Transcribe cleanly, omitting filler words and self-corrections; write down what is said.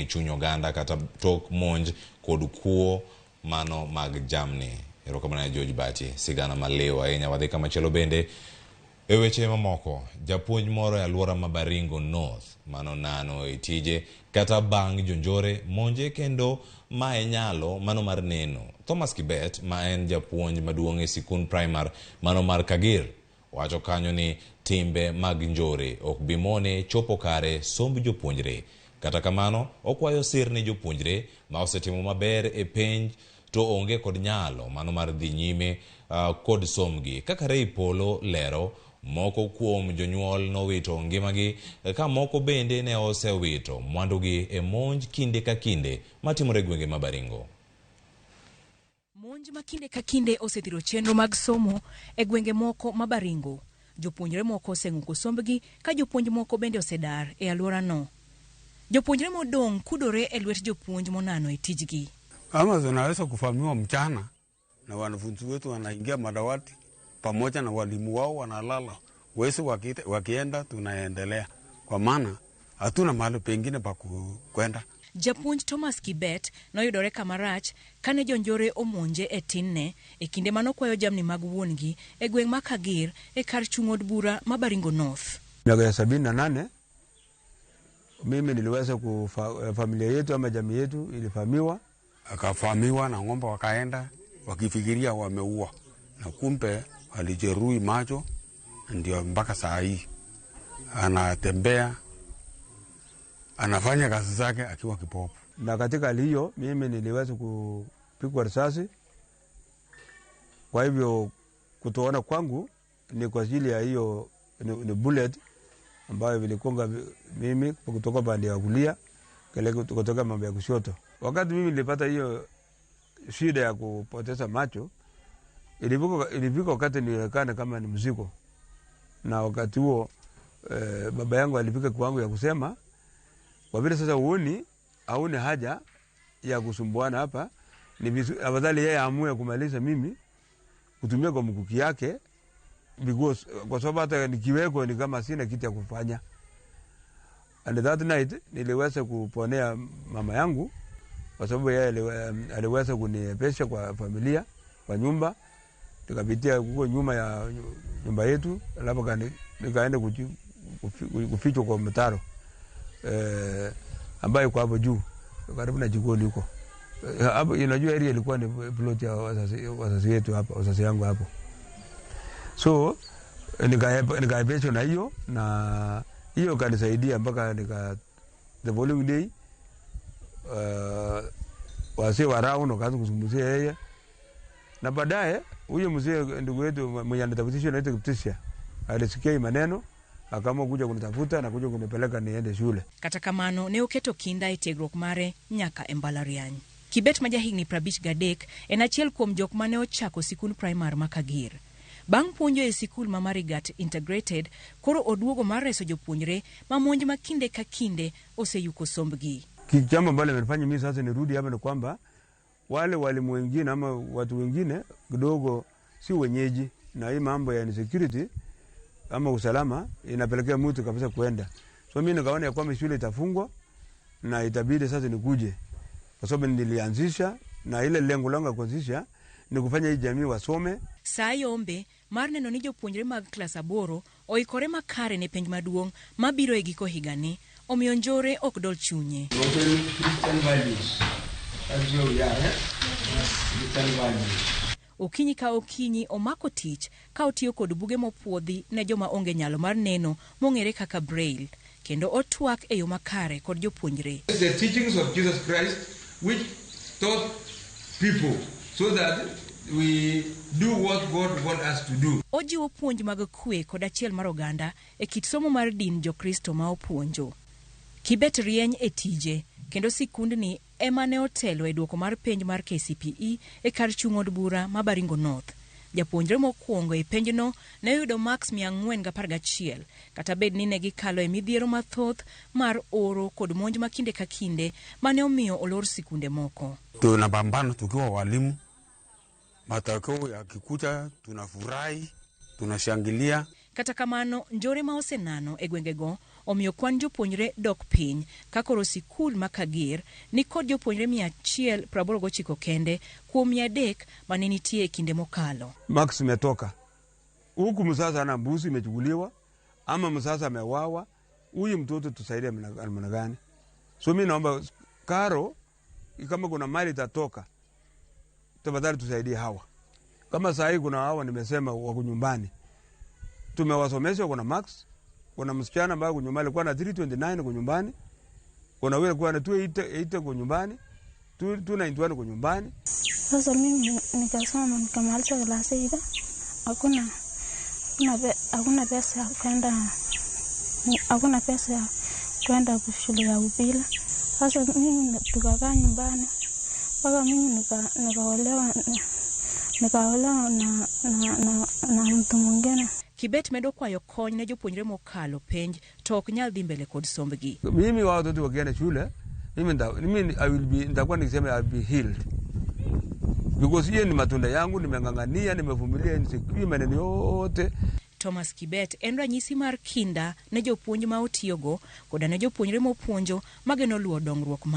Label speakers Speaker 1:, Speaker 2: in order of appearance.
Speaker 1: e chuny oganda kata tok monj kod kuo mano mag jamni. Erokamano ne George Bati, sigana maliw ahinya. Wadhi kamachielo bende e weche mamoko. Japuonj moro e alwora ma Baringo North mano nano e tije kata bang' jonjore monje kendo mae nyalo mano mar neno. Thomas Kibet ma en japuonj maduong' e sikund primar mano mar Kagir wacho kanyo ni timbe mag njore ok bi mone chopo kare somb jopuonjre. Kata kamano, okwayo sir ne jopuonjre ma osetimo maber e penj to onge kod nyalo mano mar dhi nyime kod somgi. Kaka Ray Polo lero, moko kuom jonyuol nowito ngimagi ka moko bende ne osewito mwandugi e monj kinde ka kinde matimore e gwenge ma Baringo.
Speaker 2: Monj ma kinde ka kinde osethiro chenro mag somo e gwenge moko ma Baringo. Jopuonjre moko oseng'uko sombgi ka jopuonj moko bende osedar e alworano. Jopuonjre modong' kudore e lwet jopuonj monano e tijgi.
Speaker 3: Kama zinaweza kuvamiwa mchana na wanafunzi wetu wanaingia madawati pamoja na walimu wao wanalala. Wezi wakienda tunaendelea, kwa maana hatuna mahali pengine pa kwenda.
Speaker 2: Japuonj Thomas Kibet noyudore kamarach kane jonjore omonje e tinne e kinde manokwayo jamni mag wuon-gi e gweng' ma Kagir e kar chung' od bura ma Baringo North.
Speaker 4: Miaka ya 78 mimi niliweza familia yetu ama jamii yetu ilivamiwa.
Speaker 3: Akavamiwa na ng'ombe wakaenda wakifikiria wameua, na kumbe walijeruhi macho, ndio mpaka saa hii anatembea anafanya kazi zake akiwa kipofu.
Speaker 4: Na katika hali hiyo mimi niliweza kupigwa risasi. Kwa hivyo kutoona kwangu ni kwa ajili ya hiyo ni bullet ambayo vilikonga mimi kutoka pande ya kulia kutoka mambo ya kushoto. Wakati mimi nilipata hiyo shida ya kupoteza macho, ilifika wakati nilionekana kama ni mzigo. Na wakati huo baba yangu alifika kwangu ya kusema, kwa vile sasa huoni, hauna haja ya kusumbuana hapa, ni afadhali yeye aamue kumaliza mimi kutumia kwa mkuki yake, because kwa sababu hata nikiweko ni kama sina kitu ya kufanya. And that night niliweza kuponea mama yangu kwa sababu yeye aliweza kuniepesha kwa familia, kwa nyumba. Tukapitia huko nyuma ya nyumba yetu, alafu nikaenda kufichwa kwa mtaro ambayo kwa hapo juu karibu na jikoni huko. Hapo unajua area ilikuwa ni plot ya wazazi wetu hapa, wazazi yangu hapo. So nikaepeshwa na hiyo, na hiyo kanisaidia mpaka nika the following day wazee wa round wakaanza kuzungumzia yeye. Na baadaye huyo mzee ndugu yetu mwenye anatafutisha anaitwa Kiptisia alisikia hii maneno akaamua kuja kunitafuta na kuja kunipeleka niende shule.
Speaker 2: Kata kamano ne oketo kinda e tiegruok mare nyaka e mbalariany. Kibet ma jahigni 53 en achiel kuom jok mane ochako sikund primar ma Kagir. Bang' puonjo e sikul ma Marigat Integrated, koro oduogo mar reso jopuonjre ma monj ma kinde ka kinde oseyuko sombgi.
Speaker 4: Jambo ambalo limenifanya mimi sasa nirudi hapa ni kwamba wale walimu wengine ama watu wengine kidogo si wenyeji, na hii mambo ya insecurity ama usalama inapelekea mtu kabisa kuenda. So mimi nikaona ya kwamba shule itafungwa na itabidi sasa nikuje, kwa sababu nilianzisha na ile lengo langu la kuanzisha ni kufanya hii jamii wasome.
Speaker 2: Saa yombe mar neno ni jopuonjre mag klas 8 oikore makare ne penj maduong' mabiro e giko higani, omiyo njore ok dol chunye.
Speaker 4: Christian values. That's where we are, eh? Christian values.
Speaker 2: Okinyi ka okinyi omako tich ka otiyo kod buge mopuodhi ne joma onge nyalo mar neno mong'ere kaka Braille, kendo otwak e yo makare kod jopuonjre.
Speaker 4: The teachings of Jesus Christ which taught people so that we do what God wants us to do.
Speaker 2: Ojiwo puonj mag kwe kod achiel mar oganda e kit somo mar din Jokristo ma opuonjo. Kibet rieny e tije kendo sikundni ema ne otelo e duoko mar penj mar KCPE e kar chung' od bura ma Baringo North. Japuonjre mokwongo e penjno ne oyudo marks 411, kata bed ni ne gikalo e midhiero mathoth mar oro kod monj ma kinde ka kinde mane omiyo olor sikunde moko.
Speaker 3: Tunapambana tukiwa walimu, matokeo yakikuja tunafurahi, tunashangilia.
Speaker 2: Kata kamano, njore ma osenano e gwengego omiyo kwan jopuonjre dok piny ka koro sikul ma Kager ni kod jopuonjre 189 kende kuom 300 mane nitie e kinde mokalo.
Speaker 4: Marks imetoka huku, msasa ana mbuzi imechukuliwa ama msasa amewawa, huyu mtoto tusaidie namna gani? So mi naomba karo, kama kuna mali itatoka, tafadhali tusaidie hawa. Kama saa hii kuna hawa nimesema wako nyumbani, tumewasomesha, kuna marks, kuna msichana ambaye kwa nyumbani alikuwa na 329 kwa nyumbani, kuna wewe alikuwa na 280 kwa nyumbani, 291 kwa nyumbani.
Speaker 5: Sasa mimi nikasoma nikamaliza class 8, hakuna pesa ya kwenda, hakuna pesa ya kwenda shule ya upili. Sasa mimi tukakaa nyumbani mpaka mimi nikaolewa na mtu mwingine.
Speaker 2: Kibet medo kwayo kony ne jopuonjre mokalo penj to ok nyal dhi mbele kod sombgi.
Speaker 4: Mimi wao watoto wakienda shule, mimi I will be, nitakuwa nikisema I will be healed. Because hiyo ni matunda yangu, nimeng'ang'ania, nimevumilia hii maneno yote.
Speaker 2: Thomas Kibet en ranyisi mar kinda ne jopuonj ma otiyogo koda ne jopuonjre mopuonjo mageno luwo dongruok mare.